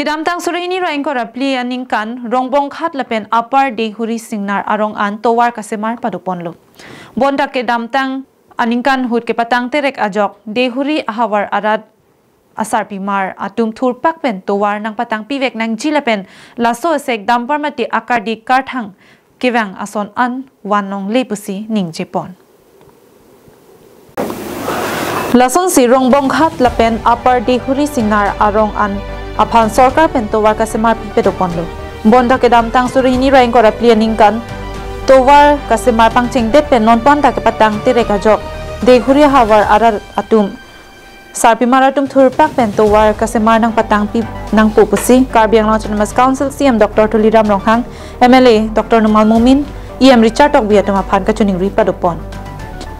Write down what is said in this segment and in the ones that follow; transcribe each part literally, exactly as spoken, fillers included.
Kedamtang suri hini ra ingkoi ra phli aningkan Rongbonghat lapen Upper Deihuri Singnar arong an tovar kasemar padoponlo. Bonta kedamtang aningkan ahut kepatang terek ajok Deihuri ahavar arat asarpimar atum thurpak pen tovar nangpatang pivek nangji lapen laso asek dampar mate akardik karthang kevang ason an van longle pusi ningjepon. Lasonsi Rongbonghat lapen Upper Deihuri Singnar arong an aphan sorkar pen tovar kasemar pi padoponlo. Bonta kedamtang suri hini ra ingkoi ra phli aningkan tovar kasemar pangchengdet pen non bonta kepatang terek ajok Deihuri ahavar arat atum sarpimar atum thurpak pen tovar kasemar nangpatang pi nangpo pusi Karbi Anglong Autonomous Council C E M Doctor Tuliram Ronghang, M L A Doctor Numal Momin, E M Richard Tokbi atum aphan kachiningri padopon.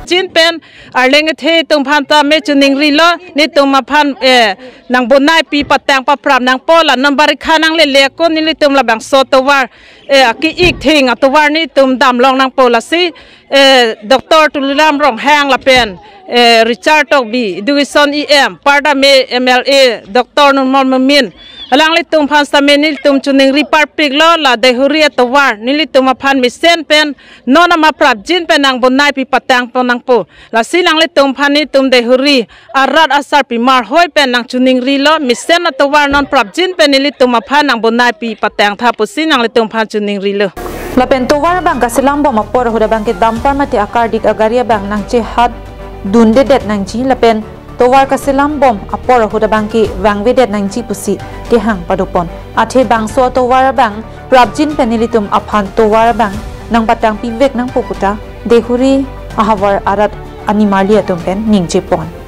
Jin pen arleng ethe atum aphan tame chiningrilo, netum aphan, eh, nangbonai pi patang paprap nangpo, la non barikha nanglele ako nelitum labangso tovar, eh, ki-ik thing atovar netum damlong nangpo, lasi eh, Doctor Tuliram Ronghang lapen, eh, Richard Tokbi, Education E M, Pardame M L A, Doctor Numal Momin, alanglitum aphan sitame nelitum chiningri parpiklo, la Deihuri atovar nelitum aphan mesen pen non ama prapjin pen nangbonai pi patangpon nangpo. Lasi nanglitum aphan netum Deihuri arat asarpimar hoi pen nangchiningrilo, mesen atovar non prapjin pen nelitum aphan nangbonai pi patangtha pusi nanglitum aphan chiningrilo. Lapen tovar abang kaselambom apor ahut abangke dampar mate akardik agari abang nangchehat dundedet nangji lapen tovar kaselambom apor ahut abangke vangvedet nangji pusi kehang padopon. Athe bangso tovar abang prapjin pen nelitum aphan tovar abang nangpatang pivek nangpo puta Deihuri ahavar arat animarli atum pen ningjepon.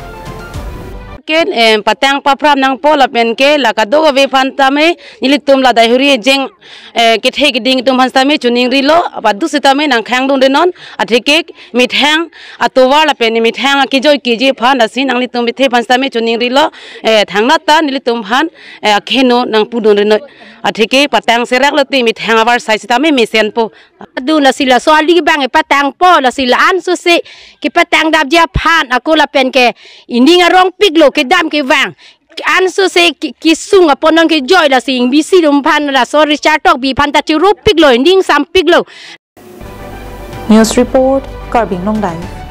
Ken, em, patang paprap nangpo lapen ke la kadokave aphan tame nelitum la Deihuri jeng, eh, kethe keding atum aphan tame chiningrilo, apadu sitame nangkhang dunre non, atheke methang atovar lapen methang akejoi keji aphan, lasi nanglitum kethe aphan tame chiningrilo, eh, thangnat ta nelitum aphan, eh, akheno nangpu dunre non, atheke patang serak lote methang avar sai sitame mesenpo. Adun lasi laso ali abang kepatangpo, lasi la-an sose kepatang dapji aphan ako lapen ke ining arong piklo kedam kevang. An sose ki-, kesung apon nangkejoi, lasi ingbisi atum aphan laso Richard Tokbi aphan ta chiru piklo, ining sam piklo. News report, Karbi Anglong Live.